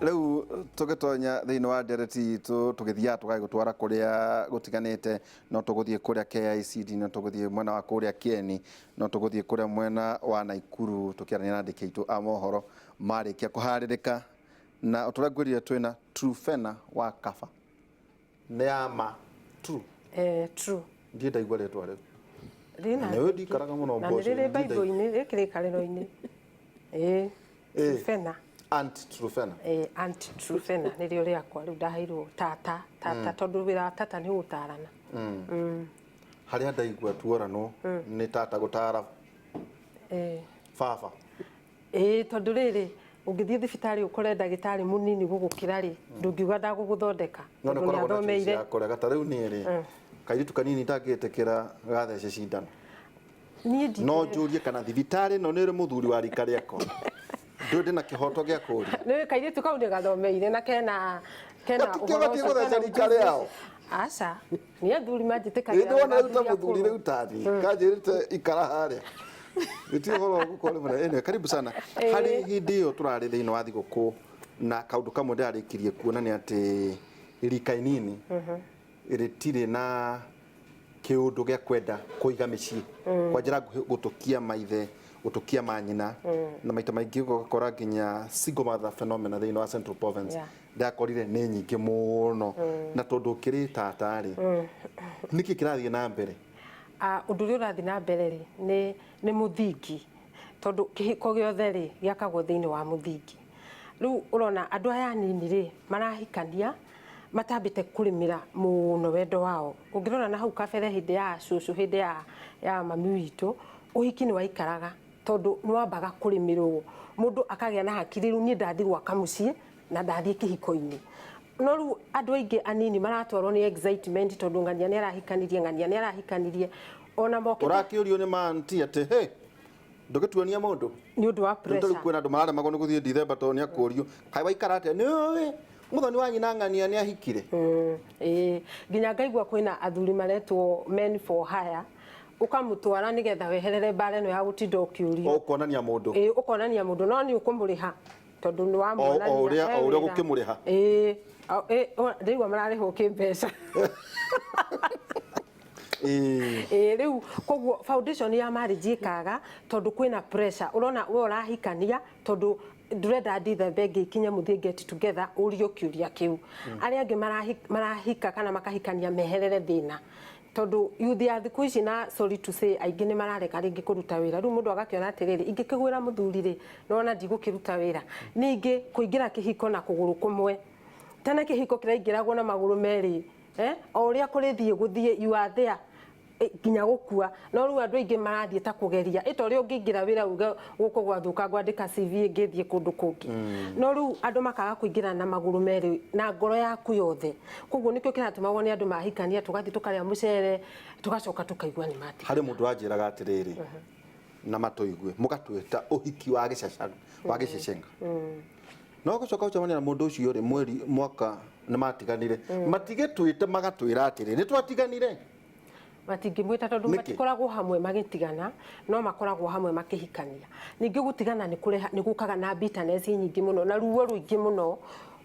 Rĩu tũgĩtonya thĩinĩ wa ndereti itũ, tũgĩthiaga tũgagĩtwara kũrĩa gũtiganĩte. No tũgũthiĩ kũrĩa KICD, no tũgũthiĩ mwena wa kũrĩa Kieni, no tũgũthiĩ kũrĩa mwena wa Naikuru, tũkĩarania na andĩki aitũ a mohoro marĩkia kũharĩrĩka. Na o ta ũrĩa ngwĩrire, twĩna Truphena wa Kaba. Nĩ ya ma true? Eh, true. Ndiĩ ndaigua rĩtwa rĩu. Rĩna Na nĩ ndikaraga mũno. Na nĩ mboco. rĩrĩ Bible-inĩ, rĩ kĩrĩkanĩro-inĩ. Ĩĩ. Truphena. Aunt Truphena. Eh, Aunt Truphena nĩrĩo rĩakwa rĩu ndaheirwo tata tata tondũ wĩra wa tata nĩ gũtarana. Harĩa ndaigua tuoranwo nĩ tata gũtara baba. Ĩĩ, tondũ rĩrĩ, ũngĩthiĩ thibitarĩ ũkore ndagĩtarĩ mũnini gũgũkĩra rĩ, ndũngiuga ndagũgũthondeka No nĩ tondũ nĩ koragwo na choice athomeire. ya kũrega. Ta rĩu niĩ rĩ, kairĩtu kanini ndangĩtĩkĩra gathece cindano. Niĩ No njũrie kana thibitarĩ ĩno nĩ ĩrĩ mũthuri wa rika rĩakwa? Ndũĩ ndĩna kĩhoto gĩa kũũria? Nĩ kairĩtu kau nĩ gathomeire na kena Gatikĩo ũhoro gathiĩ ũcio, gũtheca kena rika ujuzi rĩao. ũcio. Aca, nĩ athuri manjĩtĩkagĩra Ĩ nĩwona wega rĩu ta athuri mũthuri akũrũ. rĩu tathi kanjĩrĩte ikara harĩa gĩtirĩ ũhoro wa gũkorwo rĩmwe. Anyway, karibu sana. Harĩ hĩndĩ ĩyo tũrarĩ thĩinĩ wa thigũkũ, na kaũndũ kamwe ndĩrarĩkirie kuona nĩ atĩ rika inini rĩtirĩ na kĩũndũ gĩa kwenda kũiga mĩciĩ kwa njĩra nguhĩ, gũtũkia maithe, gũtũkia manyina, na maita maingĩ ũgakora nginya single mother phenomena thĩinĩ wa Central Province ndakorire nĩ nyingĩ mũno. Na tondũ ũkĩrĩ tata rĩ, nĩkĩ kĩrathiĩ na mbere? Ah, ũndũ ũrĩa ũrathiĩ na mbere rĩ, nĩ mũthingi, tondũ kĩhiko gĩothe rĩ, gĩakagwo thĩinĩ wa mũthingi. Rĩu ũrona andũ aya anini rĩ, marahikania matambĩte kũrĩmĩra mũno wendo wao. Ũngĩrora na hau kabere, hĩndĩ ya cũcũ, hĩndĩ ya mami witũ, ũhiki nĩ waikaraga tondũ nĩ wambaga kũrĩmĩrwo, mũndũ akagĩa na hakiri, rĩu niĩ ndathiĩ gwaka mũciĩ na ndathiĩ kĩhiko-inĩ. No rĩu andũ aingĩ anini maratwarwo nĩ excitement tondũ ng'ania nĩ arahikanirie, ng'ania nĩ arahikanirie, ona mokĩte. Ũrakĩũrio nĩ manti atĩ he ndũgĩtuonia mũndũ. Nĩ ũndũ wa Rĩu tarĩu pressure. Kwĩna andũ mararemagwo nĩ gũthiĩ Dithemba tondũ nĩ akũrio, kaĩ waikara atĩa, nĩ ũĩ mũthoni wa nyina ng'ania nĩ ahikire. Ĩĩ, nginya ngaigua kwĩna athuri maretwo men for hire, ũkamũtwara nĩgetha weherere mbara ĩno ya gũtinda ũkĩũrio. Ũkonania mũndũ. Ĩĩ, ũkonania mũndũ, no nĩ ũkũmũrĩha tondũ nĩ wamuonania o he ũrĩa wĩra. Gũkĩmũrĩha. Ĩĩ, ndĩraigua mararĩhwo kĩmbeca. Ĩĩ, rĩu koguo foundation ya marriage ĩkaga tondũ kwĩna pressure. Ũrona we ũrahikania tondũ ndũrenda Dithemba ĩngĩ ikinye mũthiĩ get together ũrio kĩũria kĩu. Arĩa angĩ marahika kana makahikania meherere thĩna, tondũ youth ya thikũ ici, na sorry to say, aingĩ nĩ mararega rĩngĩ kũruta wĩra. Rĩu mũndũ agakĩona atĩrĩrĩ, ingĩkĩgwĩra mũthuri rĩ, nĩwona ndigũkĩruta wĩra. Ningĩ kũingĩra kĩhiko na kũgũrũ kũmwe. Tene kĩhiko kĩraingĩragwo na magũrũ merĩ, eh? O ũrĩa kũrĩthiĩ gũthiĩ, you are there nginya gũkua. No rĩu andũ aingĩ marathiĩ ta kũgeria, ĩta ũrĩa ũngĩingĩra wĩra uge gũkũ gwathũka ngwandĩka CV ĩngĩ thiĩ kũndũ kũngĩ. No rĩu andũ makaga kũingĩra na magũrũ merĩ na ngoro yaku yothe. Koguo nĩkĩo kĩratũma wone andũ mahikania, tũgathiĩ tũkarĩa mũcere, tũgacoka tũkaigua nĩ matigana. Harĩ mũndũ wanjĩraga atĩrĩrĩ, na matũigue mũgatwĩta ũhiki wa gĩcaca wa gĩcecenga, no gũcoka gũcemania na mũndũ ũcio rĩ, mweri mwaka nĩ matiganire, matigĩtwĩte magatwĩra atĩrĩ, nĩ twatiganire. Matingĩmwĩta tondũ Nĩkĩ? Matikoragwo hamwe magĩtigana, no makoragwo hamwe makĩhikania. Ningĩ gũtigana nĩ kũreha, nĩ gũkaga na bitterness nyingĩ mũno na ruo rũingĩ mũno.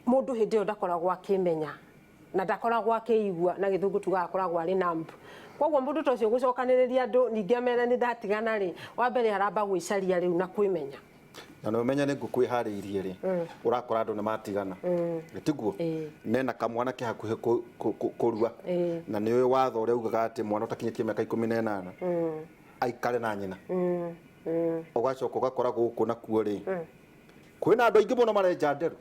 Mũndũ hĩndĩ ĩyo ndakoragwo akĩmenya na ndakoragwo akĩigua, na Gĩthũngũ tugaga akoragwo arĩ numb. Koguo mũndũ ta ũcio gũcokanĩrĩria andũ ningĩ amere nĩ ndatigana rĩ, wa mbere aramba gwĩcaria rĩu na kwĩmenya. Na nĩ ũmenye nĩ ngũkũ ĩharĩirie rĩ, ũrakora andũ nĩ matigana, tiguo? Mena kamwana ke hakuhĩ kũrua, na nĩ ũĩ watho ũrĩa ugaga atĩ mwana ũtakinyĩtie mĩaka 18 aikare na nyina. Ũgacoka ũgakora gũkũ nakuo rĩ, kwĩna andũ aingĩ mũno marenja nderu.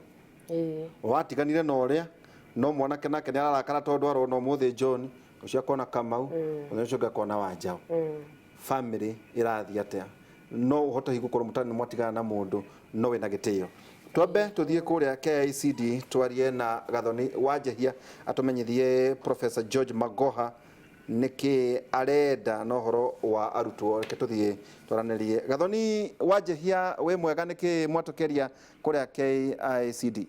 Watiganire na ũrĩa no mwanake nake nĩ ararakara tondũ arona ũmũthĩ John ũcio akona Kamau, mũthenya ũcio ũngĩ akona Wanjaũ. Family ĩrathiĩ atĩa? No ũhote hihi gũkorwo mũtarĩ mwatigana na mũndũ no wĩna gĩtĩo? Twambe tũthiĩ kũrĩa KICD twarie na Gathoni Wanjehia atũmenyithie Professor George Magoha nĩkĩ arenda na ũhoro wa arutwo. Reke tũthiĩ twaranĩrie. Gathoni Wanjehia, wĩ mwega? Nĩkĩ mwatũkeria kũrĩa KICD?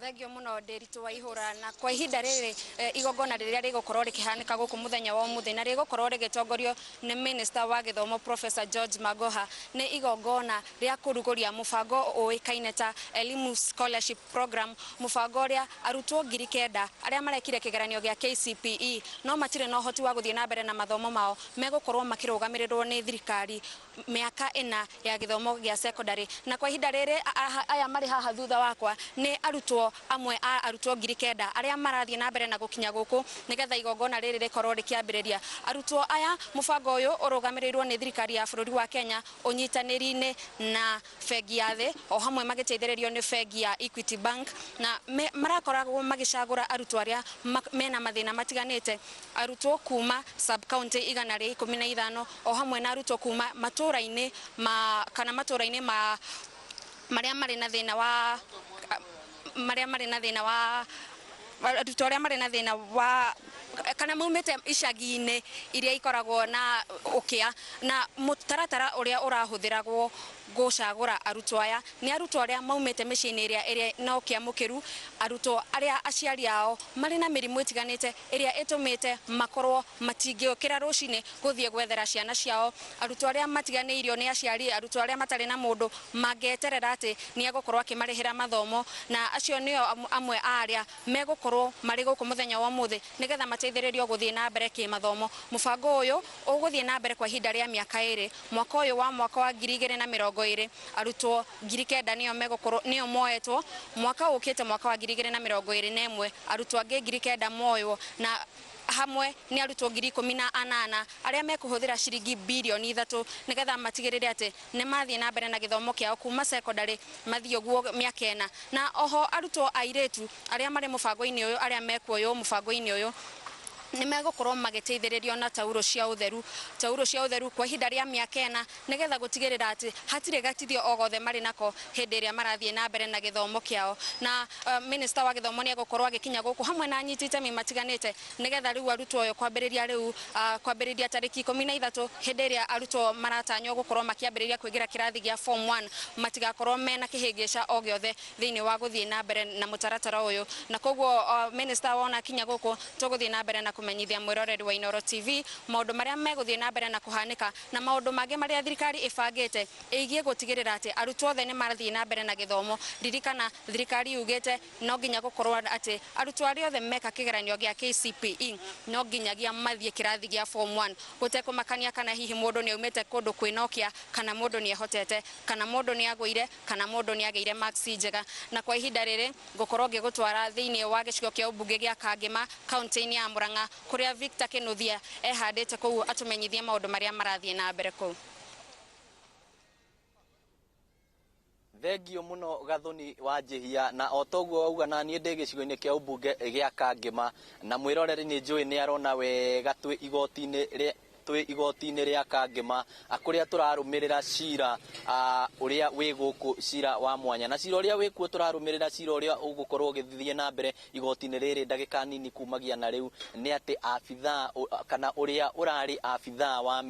Thengio muno Ndiritu wa Ihura. Na kwa ihinda rĩrĩ igongona rĩrĩa rĩgũkorwo rĩkĩhanĩka gũkũ mũthenya wa ũmũthĩ na rĩgũkorwo rĩgĩtongorio nĩ Minister wa gĩthomo Professor George Magoha nĩ igongona rĩa kũrugũria mũbango ũĩkaine ta Elimu Scholarship Program, mũbango ũrĩa arutwo 9,000 arĩa marekire kĩgeranio gĩa KCPE no matirĩ na ũhoti wa gũthiĩ na mbere na mathomo mao megũkorwo makĩrũgamĩrĩrwo nĩ thirikari mĩaka 4 ya gĩthomo gĩa secondary. Na kwa ihinda rĩrĩ aya marĩ haha thutha wakwa nĩ arutwo amwe a arutwo 9,000 arĩa marathiĩ na mbere na gũkinya gũkũ nĩgetha igongona rĩrĩ rĩkorwo rĩkĩambĩrĩria. Arutwo aya mũbango ũyũ ũrũgamĩrĩirwo nĩ thirikari ya bũrũri wa Kenya ũnyitanĩri-inĩ na bengi ya thĩ o hamwe magĩteithĩrĩrio nĩ bengi ya Equity Bank, na marakoragwo magĩcagũra arutwo arĩa mena mathĩna matiganĩte, arutwo kuma sub county 115 o hamwe na arutwo kuma matũra-inĩ ma kana matũra-inĩ ma marĩa marĩ na thĩna wa marĩa marĩ na thĩna wa arutwo arĩa marĩ na thĩna wa kana maumĩte icagi-inĩ iria ikoragwo na ũkĩa. Na mũtaratara ũrĩa ũrahũthĩragwo gũcagũra arutwo aya nĩ arutwo arĩa maumĩte mĩciĩ-inĩ ĩrĩa ĩrĩ na ũkĩa mũkĩru, arutwo arĩa aciari ao marĩ na mĩrimũ ĩtiganĩte ĩrĩa ĩtũmĩte makorwo matingĩũkĩra rũcinĩ gũthiĩ gwethera ciana ciao, arutwo arĩa matiganĩirio nĩ aciari, arutwo arĩa matarĩ na mũndũ mangĩeterera atĩ nĩ egũkorwo akĩmarĩhĩra mathomo, na acio nĩo amwe a arĩa megũkorwo marĩ gũkũ mũthenya wa ũmũthĩ nĩgetha mateithĩrĩrio gũthiĩ na mbere kĩmathomo. Mũbango ũyũ ũgũthiĩ na mbere kwa ihinda rĩa mĩaka 2, mwaka ũyũ wa mwaka wa 2020 arutwo 9,000 nĩo megũkorwo nĩo moetwo, mwaka ũkĩte mwaka wa 2021 arutwo angĩ 9,000 moywo, na hamwe nĩ arutwo 18,000 arĩa mekũhũthĩra ciringi birioni 3 nĩgetha matigĩrĩre atĩ nĩ mathiĩ na mbere na gĩthomo kĩao kuma secondary mathiĩ ũguo mĩaka 4. Na oho arutwo airĩtu arĩa marĩ mũbango-inĩ ũyũ arĩa mekuoywo mũbango-inĩ ũyũ nĩ megũkorwo magĩteithĩrĩrio na tauro cia ũtheru, tauro cia ũtheru kwa ihinda rĩa mĩaka 4 nĩgetha gũtigĩrĩra atĩ hatirĩ gatithio o gothe marĩ nako hĩndĩ ĩrĩa marathiĩ na mbere na gĩthomo kĩao. Na Minister wa gĩthomo nĩ egũkorwo agĩkinya gũkũ hamwe na anyiti itemi matiganĩte nĩgetha rĩu arutwo ũyũ kwambĩrĩria rĩu kwambĩrĩria tarĩki 13 hĩndĩ ĩrĩa arutwo maratanywo gũkorwo makĩambĩrĩria kũingĩra kĩrathi gĩa form 1 matigakorwo mena kĩhĩngĩca o gĩothe thĩinĩ wa gũthiĩ na mbere na mũtaratara ũyũ. Na koguo Minister wona akinya gũkũ tũgũthiĩ na mbere na kũmenyithia mwĩroreri wa Inooro TV maũndũ marĩa megũthiĩ na mbere na kũhanĩka na maũndũ mangĩ marĩa thirikari ĩbangĩte ĩgiĩ gũtigĩrĩra atĩ arutwo othe nĩ marathiĩ na mbere na gĩthomo. Ririkana thirikari yugĩte no nginya gũkorwo atĩ arutwo arĩa othe meka kĩgeranio gĩa KCPE no nginyagia mathiĩ kĩrathi gĩa form 1 gũtekũmakania kana hihi mũndũ nĩ aumĩte kũndũ kwĩna ũkĩa kana mũndũ nĩ ehotete kana mũndũ nĩ agũire kana mũndũ nĩ agĩire marks njega. Na kwa ihinda rĩrĩ ngũkorwo ngĩgũtwara thĩinĩ wa gĩcigo kĩa ũmbunge gĩa Kangema kaunti-inĩ ya Murang'a kũrĩa Victor Kinuthia ehandĩte kũu atũmenyithie maũndũ marĩa marathiĩ na mbere kũu. Thengio muno Gathoni wa Njihia, na o toguo wauga na niĩ ndĩ gĩcigo-inĩ kĩa ũmbunge gĩa Kangema, na mwĩroreri nĩ njũĩ nĩ arona wega twĩ igoti-inĩ rĩa Kangema kũrĩa tũrarũmĩrĩra cira ũrĩa wĩ gũkũ, cira wa mwanya, na cira ũrĩa wĩkuo tũrarũmĩrĩra cira ũrĩa ũgũkorwo ũgĩthiĩ na mbere igoti-inĩ rĩrĩ ndagĩka nini kumagia na rĩu nĩ atĩ abithaa kana ũrĩa ũrarĩ abithaa wa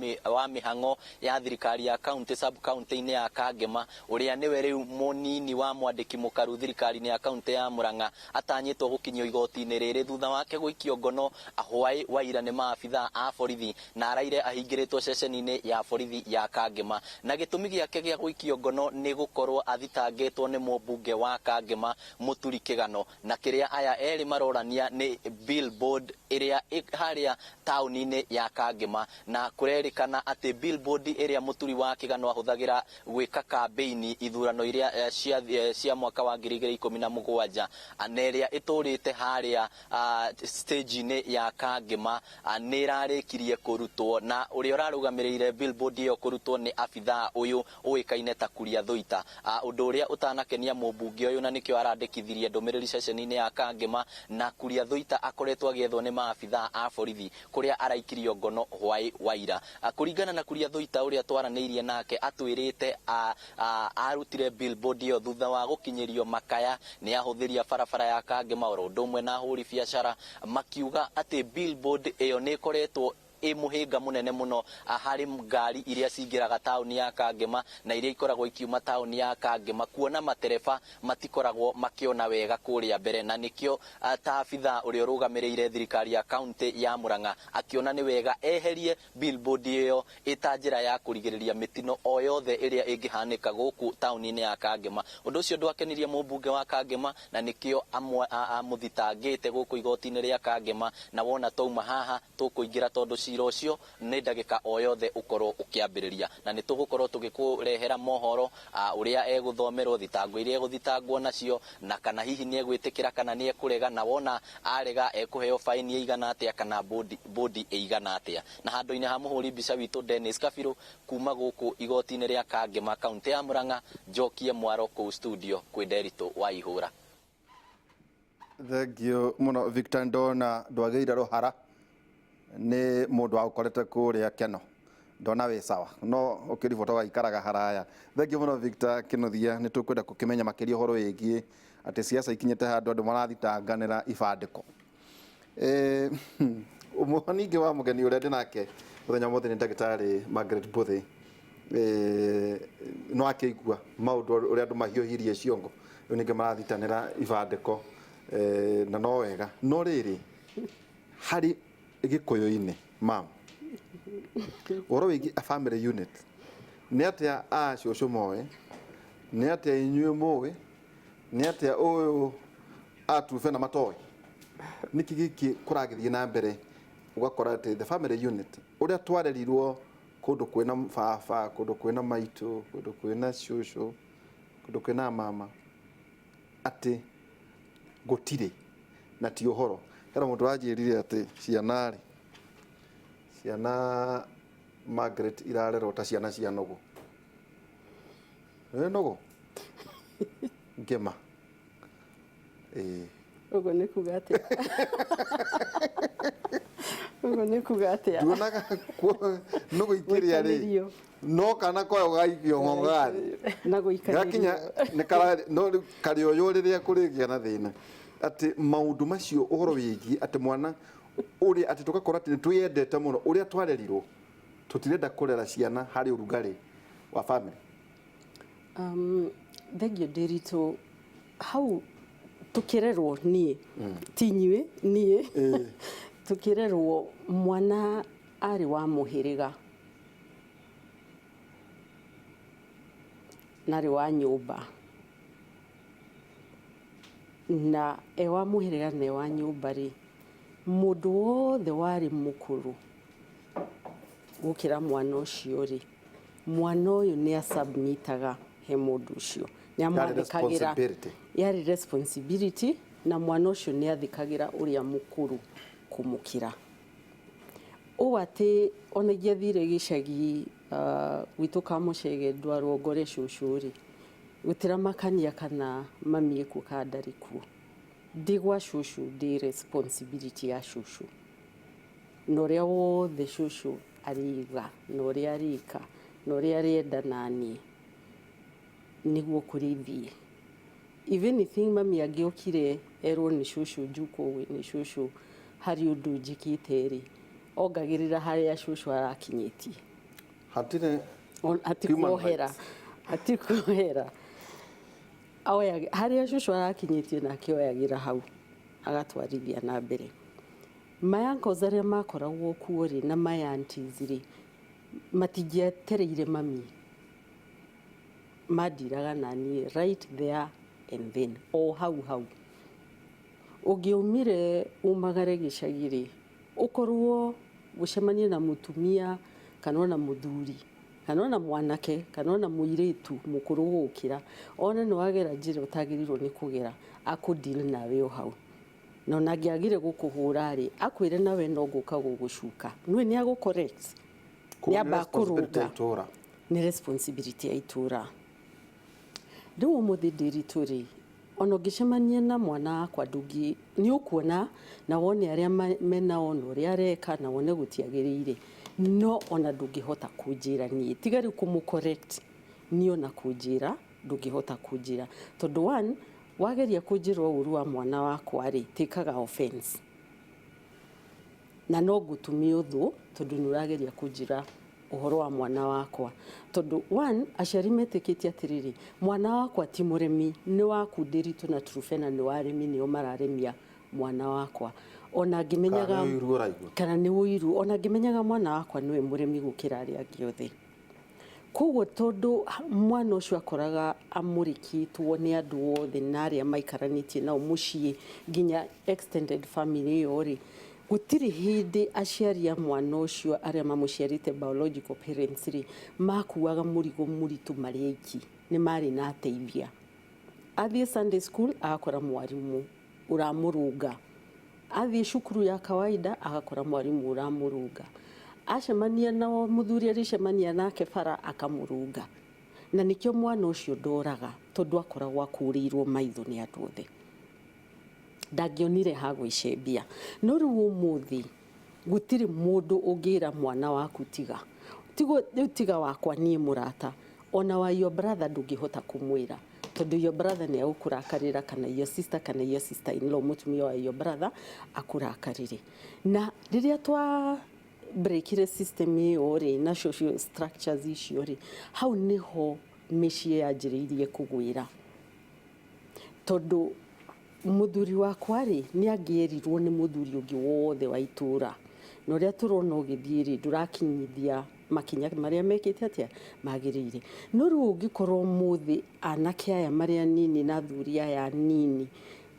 mĩhang'o ya thirikari ya county sub county-inĩ ya Kangema ũrĩa nĩwe rĩu mũnini wa mwandĩki mũkaru thirikari-inĩ ya county ya Murang'a atanyĩtwo gũkinyio igoti-inĩ rĩrĩ thutha wake gũikio ngono hwaĩ wa ira nĩ maabithaa a borithi na araire ahingĩrĩtwo ceceni-inĩ ya borithi ya Kangema. Na gĩtũmi gĩake gĩa gũikio ngono nĩ gũkorwo athitangĩtwo nĩ mũmbunge wa Kangema Mũturi Kĩgano, na kĩrĩa aya erĩ marorania nĩ billboard ĩrĩa harĩa taũni-inĩ ya Kangema, na kũrerĩkana atĩ billboard ĩrĩa Mũturi wa Kĩgano ahũthagĩra gwĩka kambĩini ithurano iria cia mwaka wa 2017 na ĩrĩa ĩtũrĩte harĩa stage-inĩ ya Kangema nĩ ĩrarĩkirie kũrutwo, na ũrĩa ũrarũgamĩrĩire billboard ĩyo kũrutwo nĩ abithaa ũyũ ũĩkaine ta Kuria Thuita, ũndũ ũrĩa ũtanakenia mũmbunge ũyũ na nĩkĩo arandĩkithirie ndũmĩrĩri ceceni-inĩ ya Kangema. Na Kuria Thuita akoretwo agĩethwo nĩ maabithaa a borithi kũrĩa araikirio ngono hwaĩ wa ira. Kũringana na Kuria Thuita ũrĩa twaranĩirie nake atwĩrĩte arutire billboard ĩyo thutha wa gũkinyĩrio makaya nĩ ahũthĩri a barabara ya Kangema oro ũndũ ũmwe na ahũri biacara makiuga atĩ billboard ĩyo nĩ ĩkoretwo Ĩ mũhĩnga mũnene mũno harĩ ngari iria cingĩraga taũni ya Kangema na iria ikoragwo ikiuma taũni ya Kangema, kuona matereba matikoragwo makĩona wega kũrĩa mbere, na nĩkĩo ta abithaa ũrĩa ũrũgamĩrĩire thirikari ya kaunti ya Murang'a akĩona nĩ wega eherie billboard ĩyo ĩta njĩra ya kũrigĩrĩria mĩtino o yothe ĩrĩa ĩngĩhanĩka gũkũ taũni-inĩ ya Kangema. Ũndũ ũcio ndwakenirie mũmbunge wa Kangema, na nĩkĩo amũthitangĩte gũkũ igoti-inĩ rĩa Kangema, na wona twauma haha tũkũingĩra tondũ cira ũcio nĩ ndagĩka o yothe ũkorwo ũkĩambĩrĩria, na nĩ tũgũkorwo tũgĩkũrehera mohoro ũrĩa egũthomerwo, thitango iria egũthitangwo nacio, na kana hihi nĩ egwĩtĩkĩra kana nĩ ekũrega, na wona arega ekũheo faini ĩigana atĩa kana bodi ĩigana atĩa. Na handũ-inĩ ha mũhũri mbica witũ Dennis Kabirũ kuma gũkũ igoti-inĩ rĩa Kangema, kaunti ya Murang'a, njokie mwaro kũu studio kwĩ Nderitu wa Ihũra. Thank you muno, Victor. Ndona ndwagĩire rũhara nĩ mũndũ wa ũkorete kũrĩa Keno, ndona wĩ sawa, no ũkĩribota waikaraga haraya. Thank you mũno, Victor Kĩnuthia. Nĩ tũkwenda gũkĩmenya makĩria ũhoro wĩgiĩ atĩ siasa ikinyĩte handũ andũ marathitanganĩra ibandĩko. Ũmwe ningĩ wa mũgeni ũrĩa ndĩ nake mũthenya mũthĩ nĩ ndagĩtarĩ Margaret Mbuthi. No akĩigua maũndũ ũrĩa andũ mahiũhirie ciongo, rĩu ningĩ marathitanĩra ibandĩko, na no wega, no rĩrĩ, harĩ gĩkũyũ-inĩ, mam, ũhoro wĩgiĩ a family unit nĩ atĩa? A cũcũ moĩ nĩ atĩa? Inyuĩ mũĩ nĩ atĩa? Ũyũ atube na matoĩ nĩkĩ gĩkĩ kũragĩthiĩ na mbere? Ũgakora atĩ the family unit ũrĩa twarerirwo kũndũ kwĩna baba, kũndũ kwĩna maitũ, kũndũ kwĩna cũcũ, kũndũ kwĩna mama, atĩ gũtirĩ na ti ũhoro. Hena mũndũ wanjĩrire atĩ ciana rĩ, ciana Margaret irarerwo ta ciana cia nũgũ. Nĩ nũgũ ngĩma, ĩĩ. Ũguo nĩ kuga atĩa? Ũguo nĩ kuga atĩa? Nduonaga nũgũ ikĩrĩa rĩ, Gũikanĩrio. No kana koyo gaikio ng'ong'athi na gũikanĩrio. Gakinya nĩ kara no rĩu karĩoywo rĩrĩa kũrĩgĩa na thĩna, atĩ maũndũ macio ũhoro wĩgiĩ atĩ mwana ũrĩa atĩ tũgakora atĩ nĩ twĩyendete mũno ũrĩa twarerirwo, tũtirenda kũrera ciana harĩ ũrugarĩ wa family. Thengio, Ndĩritũ. Hau tũkĩrerwo, niĩ ti inyuĩ, niĩ tũkĩrerwo, mwana arĩ wa mũhĩrĩga na arĩ wa nyũmba, na e wa mũhĩrĩga na e wa nyũmba rĩ, mũndũ wothe warĩ mũkũrũ gũkĩra mwana ũcio rĩ, mwana ũyũ nĩ asubmitaga he mũndũ ũcio, nĩ amwathĩkagĩra. Responsibility. Yarĩ responsibility, na mwana ũcio nĩ athĩkagĩra ũrĩa mũkũrũ kũmũkĩra. Ũũ atĩ ona ingĩathire gĩcagi gwitũ Kamũcege, ndwarwo ngore cũcũ rĩ, gũtiramakania kana mami ekuo kana ndarĩ kuo, ndĩ gwa cũcũ ndĩ responsibility ya cũcũ, na ũrĩa wothe cũcũ arĩiga na ũrĩa arĩka na ũrĩa arĩenda naniĩ nĩguo kũrĩthiĩ. If anything, mami angĩokire erwo nĩ cũcũ njukwo nĩ cũcũ harĩ ũndũ njĩkĩte rĩ, ongagĩrĩra harĩa cũcũ arakinyĩtie. Hatirĩ Human Hatikuohera. rights. Hatikuohera. Harĩa cũcũ arakinyĩtie nake oyagĩra hau agatwarithia na mbere. My uncles arĩa makoragwo kuo rĩ, na my aunties rĩ, matingĩetereire mami, mandiraga na niĩ right there and then, o hau hau. Ũngĩaumire umagare gĩcagi rĩ, ũkorwo ũcemanie na mũtumia kana ona mũthuri kana ona mwanake kana ona mũirĩtu mũkũrũ gũgũkĩra, one nĩ wagera njĩra ũtagĩrĩirwo nĩ kũgera, akũ deal nawe o hau. Na ona angĩagire gũkũhũra rĩ, akwĩre nawe no ngũka gũgũcuka, nĩwe nĩ agũ correct. Koguo nĩ amba responsibility ya kũrũnga. Itũra. Nĩ responsibility ya itũra. Rĩu ũmũthĩ, Ndĩritũ rĩ, ona ũngĩcemania na mwana wakwa, ndũngĩ nĩ ũkuona na wone arĩa menao na ũrĩa areka na wone gũtiagĩrĩire, no ona ndũngĩhota kũnjĩra niĩ, tiga rĩu kũmũ correct, niĩ ona kũnjĩra ndũngĩhota kũnjĩra, tondũ one, wageria kũnjĩra ũru wa mwana wakwa rĩ, tĩkaga offense. Na no ngũtumie ũthũ tondũ nĩ ũrageria kũnjĩra ũhoro wa mwana wakwa. Tondũ one, aciari metĩkĩtie atĩrĩrĩ, mwana wakwa ti mũremi, nĩ waku Ndĩritũ na Truphena nĩ waremi, nĩo mararemia mwana wakwa. Ona ngĩmenyaga Kana nĩ ũiru ũraigua? Kana nĩ ũiru, ona ngĩmenyaga mwana wakwa nĩwe mũremi gũkĩra arĩa angĩ othe. Koguo tondũ mwana ũcio akoraga amũrĩkĩtwo nĩ andũ othe na arĩa maikaranĩtie nao mũciĩ nginya extended family ĩyo rĩ, gũtirĩ hĩndĩ aciari a mwana ũcio arĩa mamũciarĩte, biological parents rĩ, makuaga mũrigo mũritũ marĩ aiki. Nĩ marĩ na ateithia. Athiĩ Sunday school agakora mwarimũ ũramũrũnga, athiĩ cukuru ya kawaida agakora mwarimũ ũramũrũnga, acemania na mũthuri arĩcemania nake bara akamũrũnga. Na nĩkĩo mwana ũcio ndoraga, tondũ akoragwo akũrĩirwo maitho nĩ andũ othe, ndangĩonire ha gwĩcembia. No rĩu ũmũthĩ gũtirĩ mũndũ ũngĩra mwana waku tiga tigo rĩu, tiga wakwa niĩ mũrata, ona wa your brother ndũngĩhota kũmwĩra, tondũ your brother nĩ agũkũrakarĩra, kana your sister, kana your sister in law, mũtumia wa your brother akũrakarĩre. Na rĩrĩa twa breakire system ĩyo rĩ, na social structures icio rĩ, hau nĩho mĩciĩ yanjĩrĩirie kũgwĩra, tondũ mũthuri wakwa rĩ, nĩ angĩerirwo nĩ mũthuri ũngĩ wothe wa itũra, na ũrĩa tũrona ũgĩthiĩ rĩ, ndũrakinyithia makinya marĩa mekĩte atĩa magĩrĩire. No rĩu ũngĩkorwo ũmũthĩ anake aya marĩ anini na athuri aya anini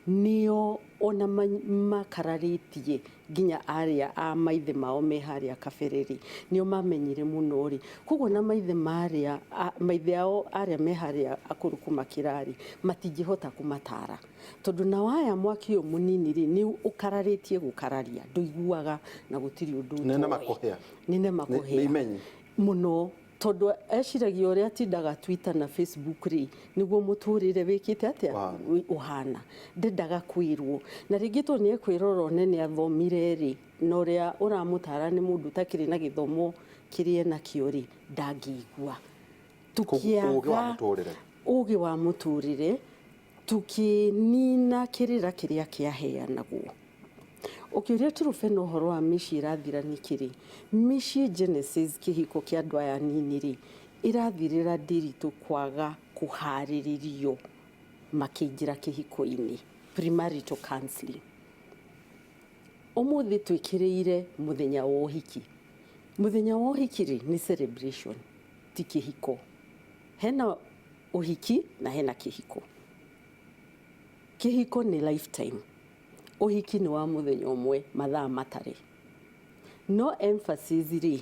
nĩo ona makararĩtie nginya arĩa a maithe mao me harĩa kabere rĩ, nĩo mamenyire mũno rĩ, koguo na maithe marĩa maithe ao arĩa me harĩa akũrũ kũmakĩra rĩ, matingĩhota kũmatara, tondũ nao aya mwaki ũyũ mũnini rĩ, nĩ ũkararĩtie gũkararia, ndũiguaga na gũtirĩ ũndũ Nĩ ũtoĩ. makũhĩa. Nĩ nema Nĩ kũhĩa imenyi. Mũno, tondũ eciragia ũrĩa atindaga Twitter na Facebook rĩ, nĩguo mũtũrĩre wĩkĩte atĩa. Ũhana. Ũhana. Ndendaga kwĩrwo, na rĩngĩ tondũ nĩ ekwĩrora one nĩ athomire rĩ, na ũrĩa ũramũtara nĩ mũndũ ũtakĩrĩ na gĩthomo kĩrĩa enakĩo rĩ, ndangĩigua. Koguo ũgĩ wa mũtũrĩre. Ũgĩ wa mũtũrĩre, tukĩnina kĩrĩra kĩrĩa kĩaheanagwo. Ũkĩũria Truphena ũhoro wa mĩciĩ ĩrathira nĩkĩ rĩ, mĩciĩ genesis, kĩhiko kĩa andũ aya anini rĩ, ĩrathirĩra ndĩritũ kwaga kũharĩrĩrio makĩingĩra kĩhiko-inĩ, premarital counseling. Ũmũthĩ twĩkĩrĩire mũthenya wa ũhiki. Mũthenya wa ũhiki rĩ, nĩ celebration, ti kĩhiko. Hena ũhiki na hena kĩhiko. Kĩhiko nĩ lifetime, ũhiki nĩ wa mũthenya ũmwe, mathaa matarĩ. No emphasis rĩ,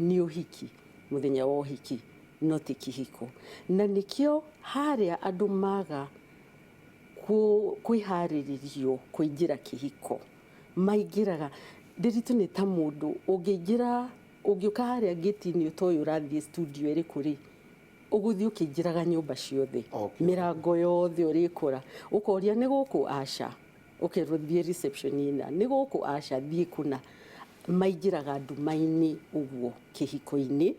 nĩ ũhiki, mũthenya wa ũhiki, no ti kĩhiko. Na nĩkĩo harĩa andũ maga kwĩharĩrĩrio kũingĩra kĩhiko, maingĩraga ndĩritũ. Nĩ ta mũndũ ũngĩingĩra, ũngĩũka harĩa ngĩti-inĩ ũtoĩ ũrathiĩ studio ĩrĩkũ rĩ, ũgũthiĩ ũkĩingĩraga nyũmba ciothe, mĩrango yothe ũrĩkora, ũkoria nĩ gũkũ, aca, ũkerwo thiĩ reception ĩna, nĩ gũkũ, aca, thiĩ kũna. Maingĩraga nduma-inĩ ũguo kĩhiko-inĩ,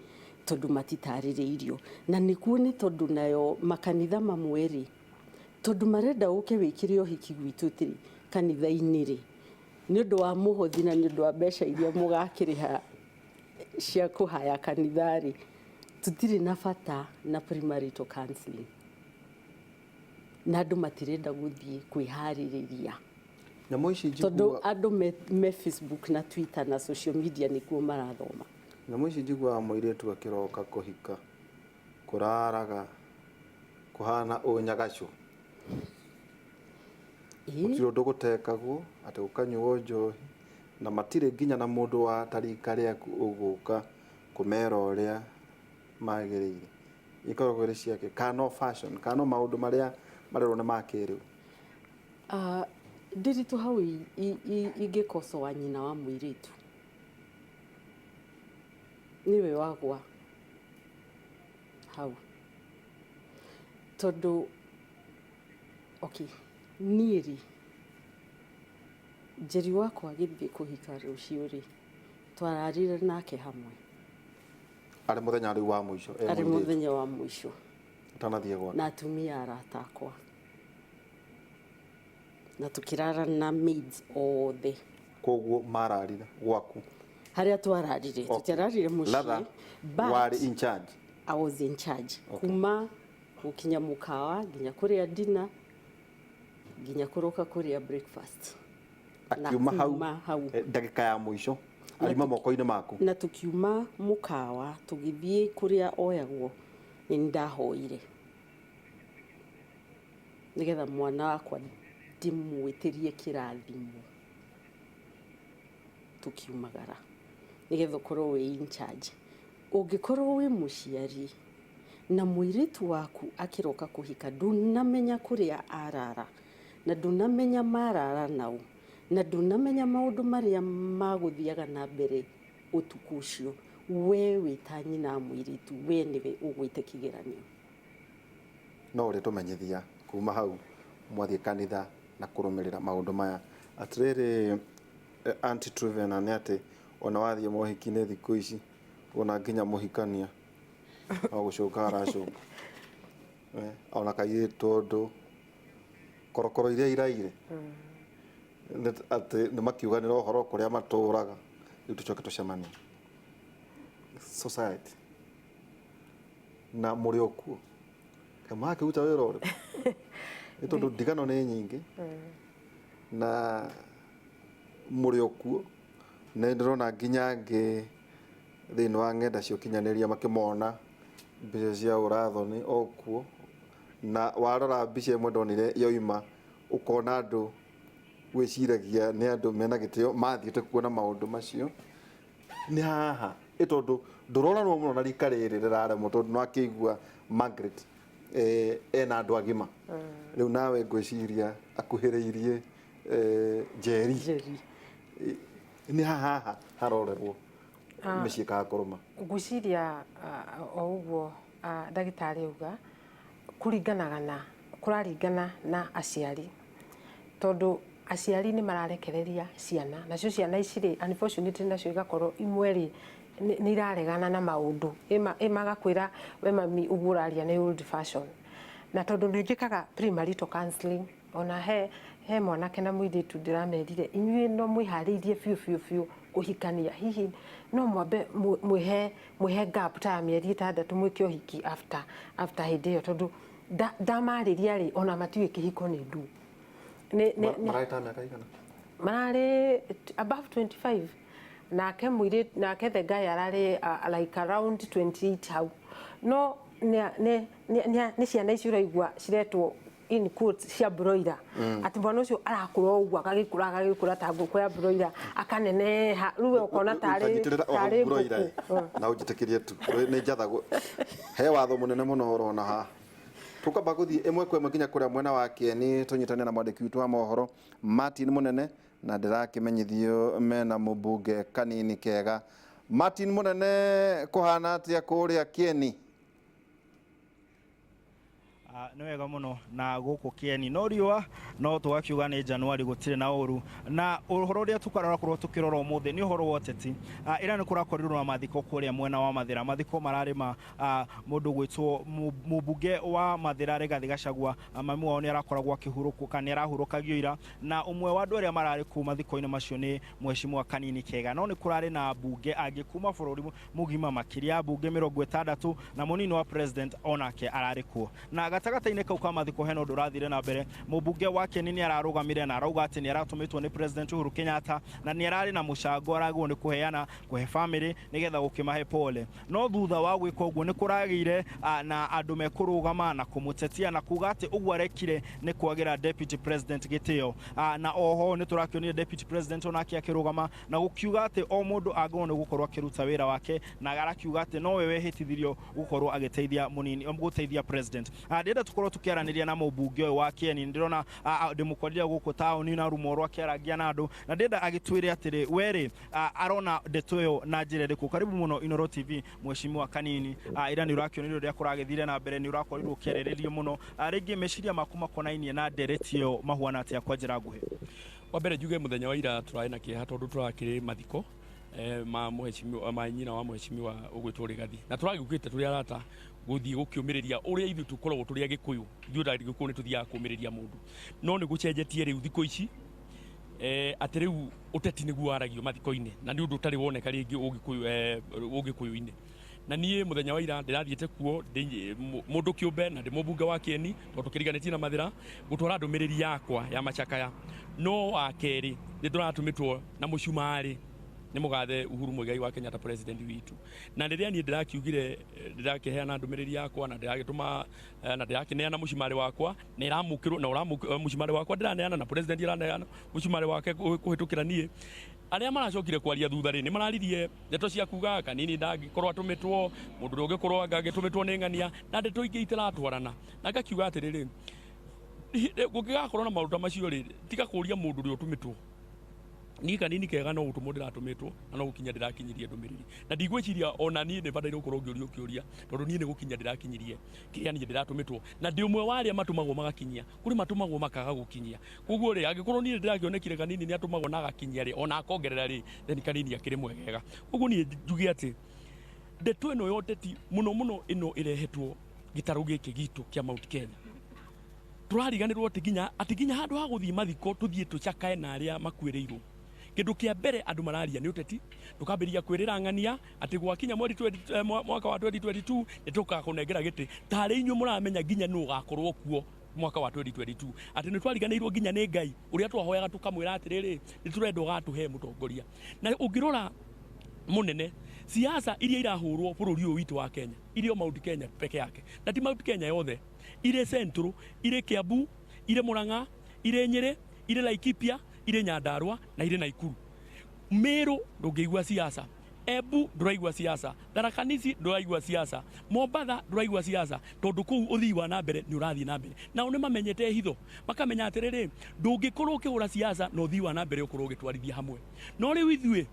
tondũ matitarĩrĩirio. Na nĩkuo nĩ tondũ nayo makanitha mamwe rĩ, tondũ marenda ũke wĩkĩre ũhiki gwitũ tĩ kanitha-inĩ rĩ, nĩ ũndũ wa mũhothi na nĩ ũndũ wa mbeca iria mũgakĩrĩha cia kũhaya kanitha rĩ, tũtirĩ na bata na premarital counseling, na andũ matirenda gũthiĩ kwĩharĩrĩria. Nyamũ ici Tondũ njiguaga andũ me Facebook na Twitter na social media nĩkuo marathoma. Nyamũ ici njiguaga mũirĩtu akĩroka kũhika kũraraga kũhana ũnyagacũ. Gũtirĩ ũndũ gũtekagwo, atĩ gũkanyuo njohi, na matirĩ nginya na mũndũ wa tarika rĩaku ũgũka kũmera ũrĩa magĩrĩire. Ikoragwo ĩrĩ ciake, kana no fashion, kana no maũndũ marĩa marerwo nĩ ma kĩrĩu? Ah, ndĩritũ hau ingĩkocoa nyina wa mũirĩtu nĩwe wagwa hau, tondũ okay, niĩ rĩ, Njeri wakwa agĩthiĩ kũhika rũciũ rĩ, twararire nake hamwe. Arĩ mũthenya rĩu wa mũico e Arĩ mũirĩtu. Mũthenya wa mũico. Ũtanathiĩ gwake. Na atumia arata akwa, na tukĩrara na maids othe. Koguo mararire gwaku? Harĩa twararire. Tũtiararire mũciĩ. Latha but warĩ in charge? I was in charge. Kuma gũkinya mũkawa nginya kũrĩa dinner, nginya kũroka kũrĩa breakfast. Na Akiuma hau, kuma hau. Ndagĩka ya mũico arima moko-inĩ maku. Na tukiuma mũkawa tũgĩthiĩ kũrĩa oyagwo, nĩ ndahoire nĩgetha mwana wakwa ndĩmwĩtĩrie kĩrathimo tukiumagara, nĩgetha ũkorwo wĩ in charge. Ũngĩkorwo wĩ mũciari na mũirĩtu waku akĩroka kũhika, ndũnamenya kũrĩa arara, na ndũnamenya marara nau, na ndũnamenya maũndũ marĩa magũthiaga na mbere ũtukũ ũcio, we wĩ ta nyina wa mũirĩtu, we nĩwe ũgwĩte kĩgeranio. No ũrĩtũmenyithia kuma hau mwathiĩ kanitha na kũrũmĩrĩra maũndũ maya. Atĩrĩrĩ, Aunty Truvena, nĩ atĩ ona wathiĩ mohiki-inĩ thikũ ici, wona nginya mũhikania no gũcũnga aracũnga. Ona kairĩtu, tondũ korokoro iria iraire nĩ atĩ nĩ makiuganĩra ũhoro kũrĩa matũraga. Rĩu tũcoke tũcemanie society na mũrĩ o kuo makĩruta wĩra ũrĩkũ? Nĩ tondũ ndigano nĩ nyingĩ na mũrĩ o kuo. Nĩ ndĩrona nginya angĩ thĩinĩ wa ng'enda cia ũkinyanĩria makĩmona mbica cia ũrathoni o kuo, na warora mbica ĩmwe ndonire yoima, ũkona andũ wĩciragia nĩ andũ mena gĩtĩo mathiĩte kuona maũndũ macio. Nĩ haha ĩ tondũ ndũroranwo mũno na rika rĩrĩ rĩraremwo, tondũ nĩwakĩigua Margaret ena andũ agima rĩu, nawe ngwĩciria akuhĩrĩirie Njeri. Njeri. Nĩ haha harorerwo mĩciĩ kaga kũrũma? Ngwĩciria o ũguo ndagĩtarĩ auga, kũringanaga na kũraringana na aciari, tondũ aciari nĩ mararekereria ciana, nacio ciana ici rĩ, unfortunately, nacio igakorwo imwe rĩ nĩ iraregana na maũndũ. Ĩ magakwĩra, "We mami, ũguo ũraria nĩ old fashion." Na tondũ nĩ njĩkaga premarital counseling, ona he mwanake na mũirĩtu ndĩramerire, "Inyuĩ no mwĩharĩirie biũ biũ biũ kũhikania, hihi no mwambe mwĩhe gap ta ya mĩeri 6, mwĩke ũhiki after hĩndĩ ĩyo," tondũ ndamarĩria rĩ, ona matiũĩ kĩhiko nĩ ndu. Mararĩ ta mĩaka igana? Mararĩ above 25, nake mũirĩtu, nake the guy ararĩ like around 28 hau. No nĩ ciana ici ũraigua ciretwo in quotes cia broiler, atĩ mwana ũcio arakũra o ũguo, agagĩkũra agagĩkũra ta ngũkũ ya broiler, akaneneha, rĩu we ũkona tarĩ Ũkanyitĩrĩra o hau tarĩ broiler. ngũkũ. Na ũnjĩtĩkĩrie tu, nĩ njathagwo he watho mũnene mũno ũrona haha. Tũkamba gũthiĩ ĩmwe kwa ĩmwe nginya kũrĩa mwena wa Kĩeni, tũnyitane na mwandĩki witũ wa mohoro Martin Mũnene, na ndĩrakĩmenyithio mena mũmbunge Kanini Kega. Martin Mũnene, kũhana atĩa kũrĩa Kĩeni? Nĩ wega mũno na gũkũ Kĩeni no riũa, no tũgakiuga nĩ Januari, gũtirĩ na ũru. Na ũhoro ũrĩa tũkarakorwo tũkĩrora ũmũthĩ nĩ ũhoro wa ũteti. Ĩra nĩ kũrakorirwo na mathiko kũrĩa mwena wa Mathĩra. Mathiko mararĩ ma mũndũ gwĩtwo mũmbunge wa Mathĩra Rigathĩ Gachagua. Mami wao nĩ arakoragwo akĩhurũkwo kana nĩ arahurũkagio ira, na ũmwe wa andũ arĩa mararĩ kũu mathiko-inĩ macio nĩ mheshimiwa Kanini Kega. No nĩ kũrarĩ na mbunge angĩ kuma bũrũri mũgima, makĩria ya mbunge 60, na mũnini wa president onake ararĩ kuo. Na gatagatĩ-inĩ kau ka mathiko hena ũndũ ũrathire na mbere. Mũmbunge wa Kĩeni nĩ ararũgamire na arauga atĩ nĩ aratũmĩtwo nĩ President Uhuru Kenyatta na nĩ ararĩ na mũcango aragwo nĩ kũheana kũhe family nĩgetha gũkĩmahe pole. No thutha wa gwĩka ũguo nĩ kũragĩire na andũ mekũrũgama na kũmũtetia na kuga atĩ ũguo arekire nĩ kwagĩra deputy president gĩtĩo. Na oho nĩ tũrakĩonire deputy president onake akĩrũgama na gũkiuga atĩ o mũndũ agĩrĩirwo nĩ gũkorwo akĩruta wĩra wake, na arakiuga atĩ nowe wehĩtithirio gũkorwo agĩteithia mũnini gũteithia president. Ndĩrenda tũkorwo tũkĩaranĩria na mũmbunge ũyũ wa Kĩeni. Ndĩrona ndĩmũkorire gũkũ taũni na rumo rwake arangia na andũ, na ndĩrenda agĩtwĩre atĩrĩ, werĩ arona ndeto ĩyo na njĩra ĩrĩkũ. Karibu mũno Inooro TV, mheshimiwa Kanini. Ira nĩ ũrakĩonire ũrĩa kũragĩthire na mbere, nĩ ũrakorirwo ũkĩarĩrĩrio mũno. Rĩngĩ meciria maku makonainie na ndereti ĩyo mahuana atĩa kwa njĩra nguhĩ? Wa mbere njuge mũthenya wa ira tũrarĩ na kĩeha, tondũ tũrakĩrĩ mathiko ma mheshimiwa, ma nyina wa mheshimiwa ũgwĩtwo Rigathi, na tũragĩũkĩte tũrĩ arata gũthiĩ gũkĩũmĩrĩria ũrĩa ithuĩ tũkoragwo tũrĩ Agĩkũyũ. Ithuĩ ta Agĩkũyũ nĩ tũthiaga kũũmĩrĩria mũndũ, no nĩ gũcenjetie rĩu thikũ ici. Atĩ rĩu ũteti nĩguo waragio mathiko-inĩ, na nĩ ũndũ ũtarĩ woneka rĩngĩ Ũgĩkũyũ-inĩ. Na niĩ mũthenya wa ira ndĩrathiĩte kuo ndĩ mũndũ kĩũmbe na ndĩ mũmbunge wa Kĩeni, tondũ tũkĩriganĩtie na Mathĩra, gũtwara ndũmĩrĩri yakwa ya macakaya. No wa kerĩ nĩ ndĩratũmĩtwo na mũcumarĩ nĩ mũgathe Uhuru Muigai wa Kenyatta, president witũ. Na rĩrĩa niĩ ndĩrakiugire ndĩrakĩheana ndũmĩrĩri yakwa na ndĩragĩtũma na ndĩrakĩneana mũcumarĩ wakwa na ĩramũkĩrwo na mũcumarĩ wakwa ndĩraneana na president araneana mũcumarĩ wake kũhĩtũkĩra niĩ, arĩa maracokire kwaria thutha rĩ, nĩ mararirie ndeto cia kuga Kanini ndangĩkorwo atũmĩtwo, mũndũ ũrĩa ũngĩkorwo anga agĩtũmĩtwo nĩ ng'ania, na ndeto ingĩ itiratwarana. Na ngakiuga atĩrĩrĩ, gũngĩgakorwo na maũndũ ta macio rĩ, tiga kũria mũndũ ũrĩa ũtũmĩtwo. Niĩ Kanini kega no gũtũmwo ndĩratũmĩtwo na no gũkinya ndĩrakinyirie ndũmĩrĩri, na ndigwĩciria ona niĩ nĩ bataire gũkorwo ngĩũrio kĩũria, tondũ niĩ nĩ gũkinya ndĩrakinyirie kĩrĩa niĩ ndĩratũmĩtwo, na ndĩ ũmwe wa arĩa matũmagwo magakinyia. Kũrĩ matũmagwo makaga gũkinyia. Koguo rĩ, angĩkorwo niĩ ndĩrakĩonekire Kanini nĩ atũmagwo na agakinyia rĩ, ona akongerera rĩ, then Kanini akĩrĩ mwegega. Koguo niĩ njuge atĩ ndeto ĩno ya ũteti mũno mũno ĩno ĩrehetwo gĩtarũ gĩkĩ gitũ kĩa Mount Kenya, tũrariganĩrwo atĩ nginya handũ ha gũthiĩ mathiko tũthiĩ tũcakae na arĩa makuĩrĩirwo, kĩndũ kĩa mbere andũ mararia nĩ ũteti. Tũkambĩrĩria kwĩrĩra ng'ania atĩ gwakinya mweri 20 mwaka wa 2022 nĩ tũkakũnengera gĩtĩ, tarĩ inyuĩ mũramenya nginya nũ ũgakorwo kuo mwaka wa 2022, atĩ nĩ twariganĩirwo nginya nĩ Ngai ũrĩa twahoyaga tũkamwĩra atĩrĩrĩ, nĩ tũrenda ũgatũhe mũtongoria. Na ũngĩrora mũnene, siasa iria irahũrwo bũrũri ũyũ witũ wa Kenya irĩ o Mount Kenya peke yake, na ti Mount Kenya yothe, irĩ Central, irĩ Kiambu, irĩ Murang'a, irĩ Nyĩrĩ, irĩ Laikipia, irĩ Nyandarua na irĩ Naikuru. Meru ndũngĩigua siasa, Embu ndũraigua siasa, Tharaka Nithi ndũraigua siasa, Mombatha ndũraigua siasa, tondũ kũu ũthii wa na mbere nĩ ũrathiĩ na mbere. Nao nĩ mamenyete hitho, makamenya atĩrĩrĩ, ndũngĩkorwo ũkĩhũra siasa na ũthii wa na mbere ũkorwo ũgĩtwarithia hamwe. No rĩu ithuĩ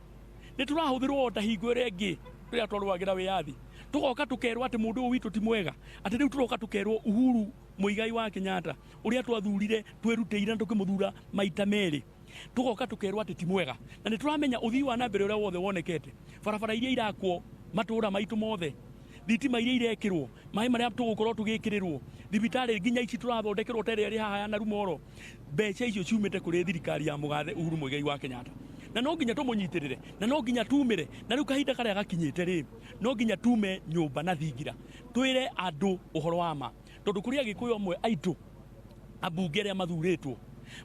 nĩ tũrahũthĩrwo o ta hingo ĩrĩa ĩngĩ rĩrĩa twarũagĩra wĩyathi, tũgoka tũkerwo atĩ mũndũ ũyũ witũ ti mwega, atĩ rĩu tũroka tũkerwo Uhuru Muigai wa Kenyatta ũrĩa twathurire twĩrutĩire na tũkĩmũthura maita merĩ, tũgoka tũkerwo atĩ ti mwega. Na nĩ tũramenya ũthii wa na mbere ũrĩa wothe wonekete, barabara iria irakwo matũũra maitũ mothe, thitima iria irekĩrwo, maĩ marĩa tũgũkorwo tũgĩkĩrĩrwo, thibitarĩ nginya ici tũrathondekerwo ta ĩrĩa ĩrĩ haha ya Narumoro, mbeca icio ciumĩte kũrĩ thirikari ya mũgathe Uhuru Muigai wa Kenyatta, na no nginya tũmũnyitĩrĩre na no nginya tumĩre. Na rĩu kahinda karĩa gakinyĩte rĩ, no nginya tume nyũmba na thingira twĩre andũ ũhoro wa ma, tondũ kũrĩ Agĩkũyũ amwe aitũ ambunge arĩa mathurĩtwo